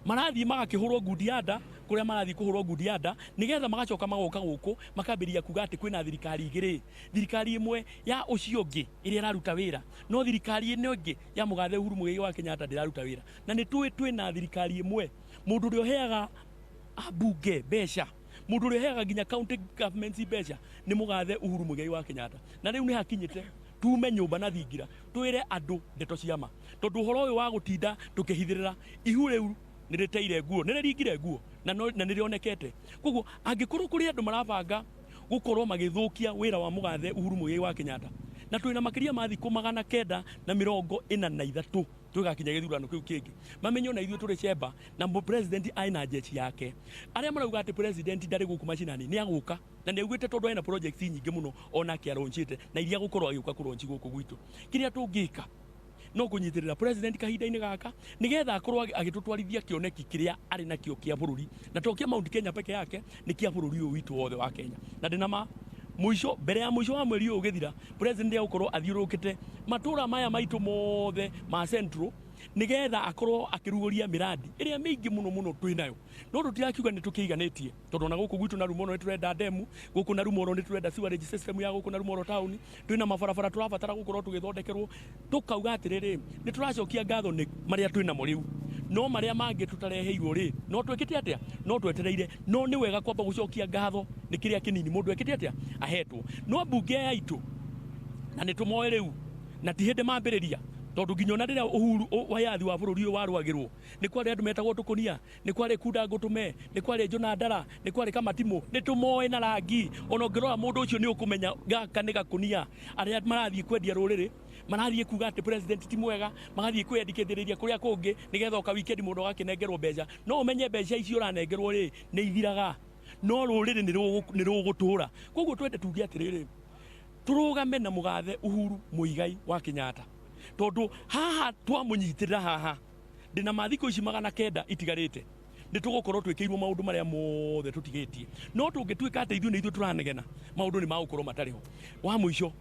marathiĩ magakĩhũrwo ngundi ya nda kũrĩa marathiĩ kũhũrwo ngundi ya nda, nĩgetha magacoka magoka gũkũ makambĩrĩria kuga atĩ kwĩna thirikari igĩrĩ, thirikari ĩmwe ya ũcio ũngĩ ĩrĩa ĩraruta wĩra, no thirikari ĩno ĩngĩ ya mũgathe Uhuru Muigai wa Kenyatta ndĩraruta wĩra. Na nĩ tũĩ twĩna thirikari ĩmwe, mũndũ ũrĩa ũheaga ambunge mbeca, mũndũ ũrĩa ũheaga nginya county governments mbeca nĩ mũgathe Uhuru Muigai wa Kenyatta. Na rĩu nĩ hakinyĩte tume nyũmba na thingira twĩre andũ ndeto cia ma, tondũ ũhoro ũyũ wa gũtinda tũkĩhithĩrĩra, ihu rĩu nĩ rĩteire nguo, nĩ rĩringire nguo na nĩ rĩonekete. Koguo angĩkorwo kũrĩ andũ marabanga gũkorwo magĩthũkia wĩra wa mũgathe Uhuru Muigai wa Kenyatta, na twĩna makĩria ma thikũ 943 twĩgakinya gĩthurano kĩu kĩngĩ, mamenye ona ithuĩ tũrĩ cemba na president aina jeshi yake. Arĩa marauga atĩ president ndarĩ gũkũ macinani, nĩ agũka na nĩ augĩte, tondũ ena projects nyingĩ mũno onake aronchĩte na iria gũkorwo agĩũka kũronchi gũkũ gwitũ. Kĩrĩa tũngĩka no kũnyitĩrĩra president kahinda-inĩ gaka, nĩgetha akorwo agĩtũtwarithia kĩoneki kĩrĩa arĩ nakĩo kĩa bũrũri, na to kĩa Mount Kenya peke yake, nĩ kĩa bũrũri ũyũ witũ wothe wa Kenya. Na ndĩna ma mũico, mbere ya mũico wa mweri ũyũ ũgĩthira, president egũkorwo athiũrũrũkĩte matũra maya maitũ mothe ma Central, nĩgetha akorwo akĩrugũria mĩrandi ĩrĩa mĩingĩ mũno mũno twĩ nayo. No tũtirakiuga nĩ tũkĩiganĩtie, tondũ ona gũkũ gwitũ Narumoro nĩ tũrenda ndemu, gũkũ Narumoro nĩ tũrenda sewerage system ya gũkũ Narumoro town, twĩna mabarabara tũrabatara gũkorwo tũgĩthondekerwo. Tũkauga atĩrĩrĩ, nĩ tũracokia ngatho nĩ marĩa twĩ namo rĩu, no marĩa mangĩ tũtareheirwo rĩ, no twĩkĩte atĩa? No twetereire. No nĩ wega kwamba gũcokia ngatho nĩ kĩrĩa kĩnini mũndũ ekĩte atĩa ahetwo. No mbunge aya aitũ na nĩ tũmoĩ rĩu, na ti hĩndĩ mambĩrĩria, tondũ nginya ona rĩrĩa uhuru wayathi wa bũrũri ũyũ warũagĩrwo, nĩ kwarĩ andũ metagwo tũkũnia, nĩ kwarĩ kunda ngũtũme, nĩ kwarĩ njũna ndara, nĩ kwarĩ kamatimũ. Nĩ tũmoĩ na rangi, ona ũngĩrora mũndũ ũcio nĩ ũkũmenya gaka nĩ gakũnia. Arĩa marathiĩ kwendia rũrĩrĩ, marathiĩ kuga atĩ president ti mwega, magathiĩ kwĩyandĩkithĩrĩria kũrĩa kũngĩ, nĩgetha oka weekend mũndũ agakĩnengerwo mbeca. No ũmenye mbeca icio ũranengerwo rĩ, nĩ ithiraga, no rũrĩrĩ nĩ rũgũtũra. Koguo twende tuge atĩrĩrĩ, tũrũgame na mũgathe Uhuru Muigai wa Kenyatta, tondũ haha twamũnyitĩrĩra haha, ndĩna ma thikũ ici 900 itigarĩte. Nĩ tũgũkorwo twĩkĩirwo maũndũ marĩa mothe tũtigĩtie. No tũngĩtuĩka atĩ ithuĩ nĩ ithuĩ tũranegena, maũndũ nĩ magũkorwo matarĩ ho. Wa mũico,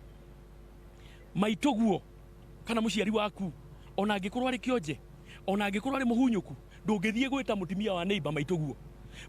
maitũguo kana mũciari waku, ona angĩkorwo arĩ kĩonje, ona angĩkorwo arĩ mũhunyũku, ndũngĩthiĩ gwĩta mũtumia wa neighbor maitũguo.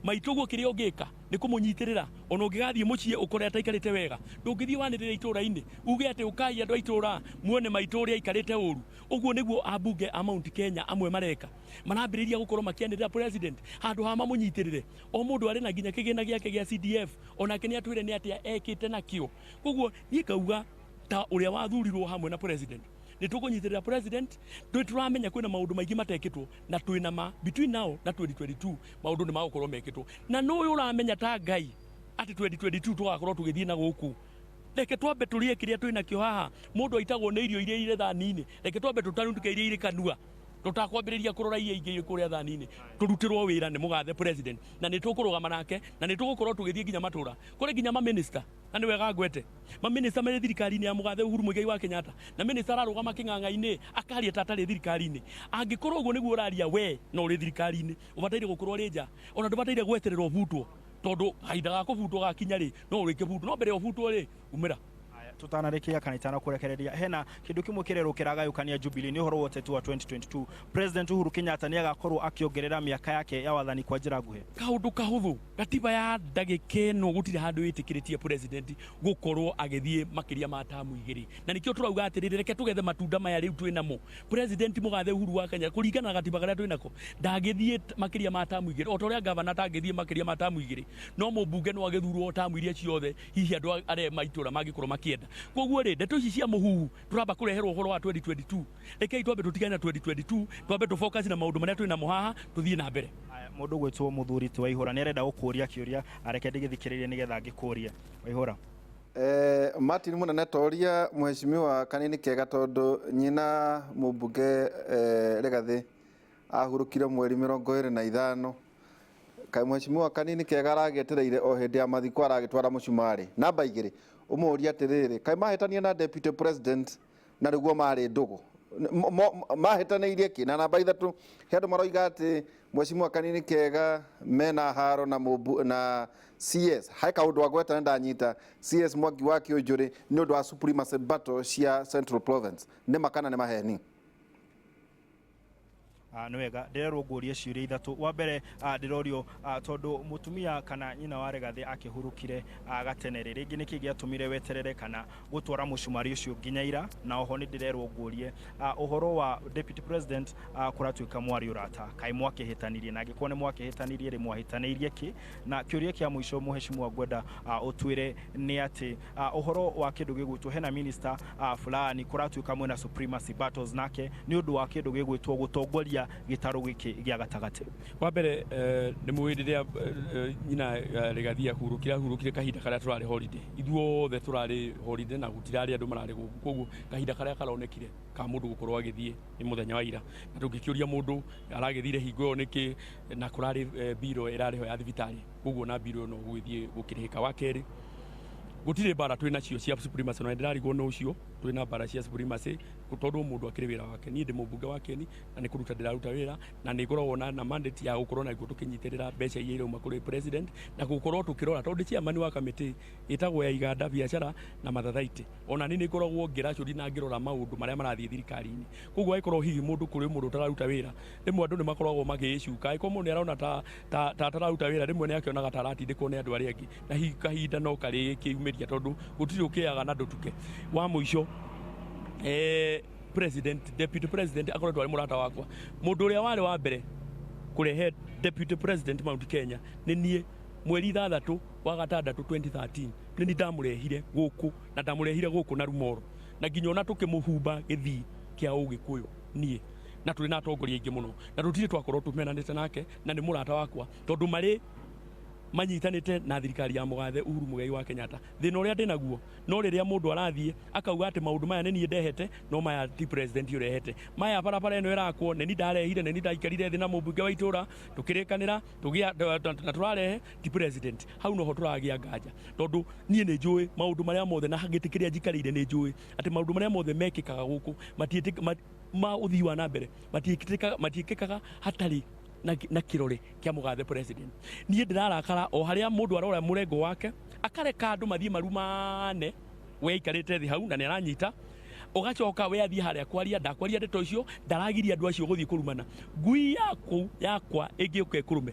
Maitũguo kĩrĩa ũngĩka nĩ kũmũnyitĩrĩra. Ona ũngĩgathiĩ mũciĩ ũkore ataikarĩte wega, ndũngĩthiĩ wanĩrĩre itũũra-inĩ uge atĩ ũkai andũ a itũũra muone maitũ ũrĩa aikarĩte ũru. Ũguo nĩguo ambunge a Mount Kenya amwe mareka, marambĩrĩria gũkorwo makĩanĩrĩra president handũ ha mamũnyitĩrĩre. O mũndũ arĩ na nginya kĩgĩna gĩake gĩa CDF, onake nĩ atwĩre nĩ atĩa ekĩte nakĩo. Koguo niĩ ngauga ta ũrĩa wathurirwo hamwe na president, nĩ tũkũnyitĩrĩra president. Twĩ tũramenya kwĩna maũndũ maingĩ matekĩtwo, na twĩna ma between now na 2022 maũndũ nĩ magũkorwo mekĩtwo. Na nũĩ ũramenya ta Ngai atĩ 2022 tũgakorwo tũgĩthiĩ na gũkũ. Reke twambe tũrĩe kĩrĩa twĩ nakĩo haha. Mũndũ aitagwo nĩ irio iria irĩ thani-inĩ. Reke twambe tũtanuke iria irĩ kanua, tũtakwambĩrĩria kũrora iria ingĩ irĩ kũrĩa thani-inĩ. Tũrutĩrwo wĩra nĩ mũgathe president, na nĩ tũkũrũgama nake, na nĩ tũgũkorwo tũgĩthiĩ nginya matũra kũrĩ nginya maminista. Na nĩ wega ngwete maminista marĩ thirikari-inĩ ya mũgathe Uhuru Muigai wa Kenyatta, na minista ararũgama kĩng'ang'a-inĩ akaria ta atarĩ thirikari-inĩ. Angĩkorwo ũguo nĩguo ũraria we no ũrĩ thirikari-inĩ, ũbataire gũkorwo ũrĩ nja. Ona ndũbataire gweterera ũbutwo, tondũ kahinda ga kũbutwo gakinya rĩ, no ũrĩkĩbutwo. No mbere ya ũbutwo rĩ, umĩra. Tutanarĩkia kana itanakũrekereria, hena kĩndũ kĩmwe kĩrerwo kĩragayũkania Jubilee, nĩ ũhoro wa ũteti wa 2022. President Uhuru Kenyatta nĩ agakorwo akĩongerera mĩaka yake ya wathani kwa njĩra nguhĩ? Kaũndũ kahũthũ, gatiba ya ndagĩka ĩno gũtirĩ handũ ĩtĩkĩrĩtie president gũkorwo agĩthiĩ makĩria ma tamu 2, na nĩkĩo tũrauga atĩrĩrĩ, reke tũgethe matunda maya rĩu twĩ namo. President mũgathe Uhuru wa Kenya, kũringana na gatiba karĩa twĩ nako, ndangĩthiĩ makĩria ma tamu 2, o ta ũrĩa gavana atangĩthiĩ makĩria ma tamu 2. No mũmbunge no agĩthurwo tamu iria ciothe hihi andũ arĩa ma itũra mangĩkorwo makĩenda. Koguo rĩ, ndeto ici cia mũhuhu tũramba kũreherwo ũhoro wa 2022, rekei twambe tũtigane na 2022, twambe tũ focus na maũndũ marĩa twĩ namo haha, tũthiĩ na mbere. Mũndũ gwĩtwo mũthuri ti Waihũra nĩ arenda gũkũria kĩũria, areke ndĩgĩthikĩrĩrie nĩgetha ngĩkũrie. Waihũra. Martin Munene, toria mheshimiwa Kanini Kega, tondu nyina mũmbunge Rigathi ahurũkire mweri 25. Kaĩ mheshimiwa Kanini Kega aragĩetereire o hĩndĩ ya mathiko aragĩtwara mũcumarĩ? Namba 2, ũmũrie atĩrĩrĩ, kaĩ mahĩtania na deputy president na nĩguo marĩ ndũgũ, mahĩtanĩirie kĩ? Na namba 3, he andũ maroiga atĩ mheshimiwa Kanini Kega mena haro na mũmbu na CS. He kaũndũ agweta ndanyita CS Mwangi wa Kĩũnjũrĩ nĩ ũndũ wa supremacy battle cia Central Province. Nĩ ma kana nĩ maheni? Nĩ wega, ndĩrerwo ngũrie ciũria 3. Wa mbere, ndĩrorio, tondũ mũtumia kana nyina wa Rigathĩ akĩhurũkire gatene rĩ, rĩngĩ nĩkĩ gĩatũmire weterere kana gũtwara mũcumarĩ ũcio nginya ira? Na oho nĩ ndĩrerwo ngũrie ũhoro wa deputy president, kũratuĩka mwarĩ ũrata, kaĩ mwakĩhĩtanirie? Na angĩkorwo nĩ mwakĩhĩtanirie rĩ, mwahĩtanĩirie kĩ? Na kĩũria kĩa mũico, mũheshimiwa, ngwenda ũtwĩre nĩ atĩ ũhoro wa kĩndũ gĩgwĩtwo hena minister fulani kũratuĩka mwena supremacy battles nake nĩ ũndũ wa kĩndũ gĩgwĩtwo gũtongoria gĩtarũ gĩkĩ gĩa gatagatĩ. Wa mbere, nĩ mũĩ rĩrĩa nyina Rigathi ahurũkire kahinda karĩa tũrarĩ holiday, ithuothe tũrarĩ holiday na gũtirarĩ andũ mararĩ gũkũ. Koguo kahinda karĩa karonekire ka mũndũ gũkorwo agĩthiĩ nĩ mũthenya wa ira, na tũngĩkĩũria mũndũ aragĩthire hingo ĩyo nĩkĩ, na kũrarĩ biro ĩrarĩ ho ya thibitarĩ, koguo na biro no gũgĩthiĩ gũkĩrĩhĩka. Wa kerĩ, gũtirĩ mbara twĩ nacio cia supremacy, na ndĩrarigwo nĩ ũcio twĩ na mbara cia supremacy, tondũ mũndũ akĩrĩ wĩra wake. Niĩ ndĩ mũmbunge wa Kieni na nĩ kũruta ndĩraruta wĩra, na nĩ ngoragwo na mandate ya gũkorwo na tũkĩnyitĩrĩra mbeca iria irauma kũrĩ president na gũkorwo tũkĩrora, tondũ ndĩ chairman wa kamĩtĩ ĩtagwo ya iganda, biacara na mathathaitĩ. Ona niĩ nĩ ngoragwo ngĩracũri na ngĩrora maũndũ marĩa marathiĩ thirikari-inĩ. Koguo angĩkorwo hihi mũndũ kũrĩ mũndũ ũtararuta wĩra, rĩmwe andũ nĩ makoragwo magĩĩcuka. Angĩkorwo mũndũ nĩ arona ta atararuta wĩra, rĩmwe nĩ akĩonaga ta aratindĩkwo nĩ andũ arĩa angĩ, na hihi kahinda no karĩkĩumĩria, tondũ gũtirĩ ũkĩaga na ndũtuke. Wa mũico, president, deputy president akoretwo arĩ mũrata wakwa. Mũndũ ũrĩa warĩ wa mbere kũrehe deputy president Mount Kenya nĩ niĩ. Mweri 6 wa gatandatũ 2013 nĩ niĩ ndamũrehire gũkũ, na ndamũrehire gũkũ na Rumoro, na nginya ona tũkĩmũhumba gĩthii kĩa Ũgĩkũyũ niĩ, na tũrĩ na atongoria aingĩ mũno, na tũtirĩ twakorwo tũmenanĩte nake, na nĩ mũrata wakwa, tondũ marĩ manyitanĩte na thirikari ya mũgathe Uhuru Muigai wa Kenyatta. Thĩna ũrĩa ndĩ naguo no rĩrĩa mũndũ arathiĩ akauga atĩ maũndũ maya nĩ niĩ ndehete, no maya ti president ũrehete. Maya barabara ĩno ĩrakwo nĩ niĩ ndarehire, nĩ niĩ ndaikarire thĩ na mũmbunge wa itũra tũkĩrĩkanĩra tũgĩa na tũrarehe, ti president. Hau noho tũragĩa nganja, tondũ niĩ nĩ njũĩ maũndũ marĩa mothe, na gĩtĩ kĩrĩa njikarĩire nĩ njũĩ atĩ maũndũ marĩa mothe mekĩkaga gũkũ ma ũthii wa na mbere matiĩkĩkaga hatarĩ na kĩrore kĩa mũgathe president. Niĩ ndĩrarakara o harĩa mũndũ arora mũrengo wake akareka andũ mathiĩ marumane, we aikarĩte thĩ hau na nĩ aranyita, ũgacoka we athiĩ harĩa kwaria, ndakwaria ndeto icio, ndaragiria andũ acio gũthiĩ kũrumana. Ngui yaku yakwa ĩngĩũka ĩkũrũme,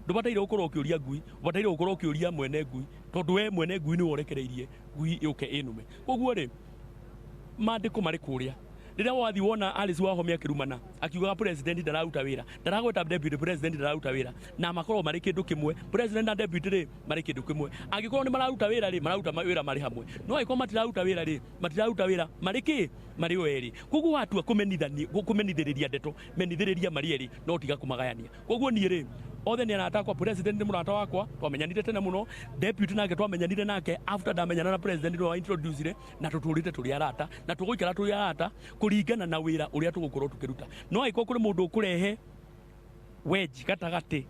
ndũbataire gũkorwo ũkĩũria ngui, ũbataire gũkorwo ũkĩũria mwene ngui, tondũ we mwene ngui nĩwe ũrekereirie ngui yũke ĩnũme. Koguo rĩ, mandĩko marĩ kũrĩa. Rĩrĩa wathiĩ wona Alice Wahome akĩrumana akiugaga president ndararuta wĩra, ndaragweta deputy president ndararuta wĩra, na makorwo marĩ kĩndũ kĩmwe. President na deputy rĩ, marĩ kĩndũ kĩmwe. Angĩkorwo nĩ mararuta wĩra rĩ, mararuta wĩra marĩ hamwe, no angĩkorwo matiraruta wĩra rĩ, matiraruta wĩra marĩ kĩ, marĩ o erĩ. Koguo watua kũmenithĩrĩria ndeto, menithĩrĩria marĩ erĩ, no tiga kũmagayania. Koguo niĩ rĩ, othe nĩ arata akwa. President nĩ mũrata wakwa, twamenyanire tene mũno. Deputy nake twamenyanire nake after ndamenyana na president, nĩwe wa introduce, na tũtũrĩte tũrĩ arata na tũgũikara tũrĩ arata kũringana na wĩra ũrĩa tũgũkorwo tũkĩruta. No angĩkorwo kũrĩ mũndũ ũkũrehe wenji gatagatĩ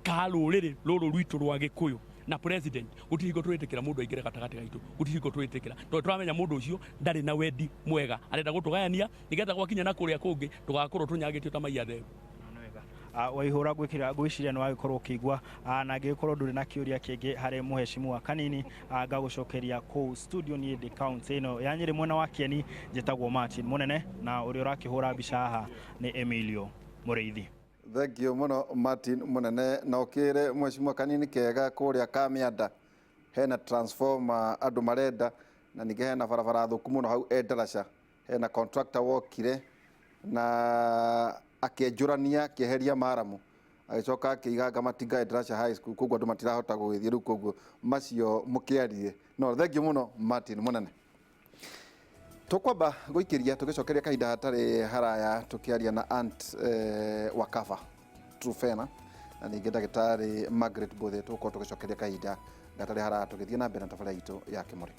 ka rũrĩrĩ rũrũ rwitũ rwa Gĩkũyũ na president, gũtirĩ hingo tũrĩtĩkĩra mũndũ aingĩre gatagatĩ gaitũ, gũtirĩ hingo tũrĩtĩkĩra, tondũ tũramenya mũndũ ũcio ndarĩ na wendi mwega, arenda gũtũgayania nĩgetha gwakinya na kũrĩa kũngĩ tũgakorwo tũnyagĩtio ta mai atheru. Waihũra, gwĩkĩra ngwĩciria nĩ wagĩkorwo ũkĩigua, na angĩgĩkorwo ndũrĩ na kĩũria kĩngĩ harĩ mũhecimu Kanini, ngagũcokeria kũu studio. Niĩ ndĩ kaunti ĩno ya Nyĩrĩ, mwena wa Kĩeni. Njĩtagwo Martin Mũnene, na ũrĩa ũrakĩhũra mbica haha nĩ Emilio Mũrĩithi. Thank you muno, Martin Munene. Na ukire mheshimiwa Kanini kega kuria Kamianda hena transformer andu marenda, na ningĩ hena barabara thũku mũno hau Endarasha. Hena contractor wokire na akĩenjũrania, akĩeheria maramu, agĩcoka akĩiganga matinga Endarasha High School, koguo andũ matirahota gũgĩthiĩ rĩu, koguo macio mũkĩarie. No thank you mũno, Martin Mũnene. Tũkwamba gũikĩria tũgĩcokeria kahinda hatarĩ haraya, tũkĩaria na Aunt Wakava Trufena na ningĩ ndagĩtarĩ Margaret Mbũthĩ. Tũgũkorwo tũgĩcokeria kahinda gatarĩ haraya, tũgĩthiĩ na mbere na tabarĩra itũ ya Kĩmũrĩ.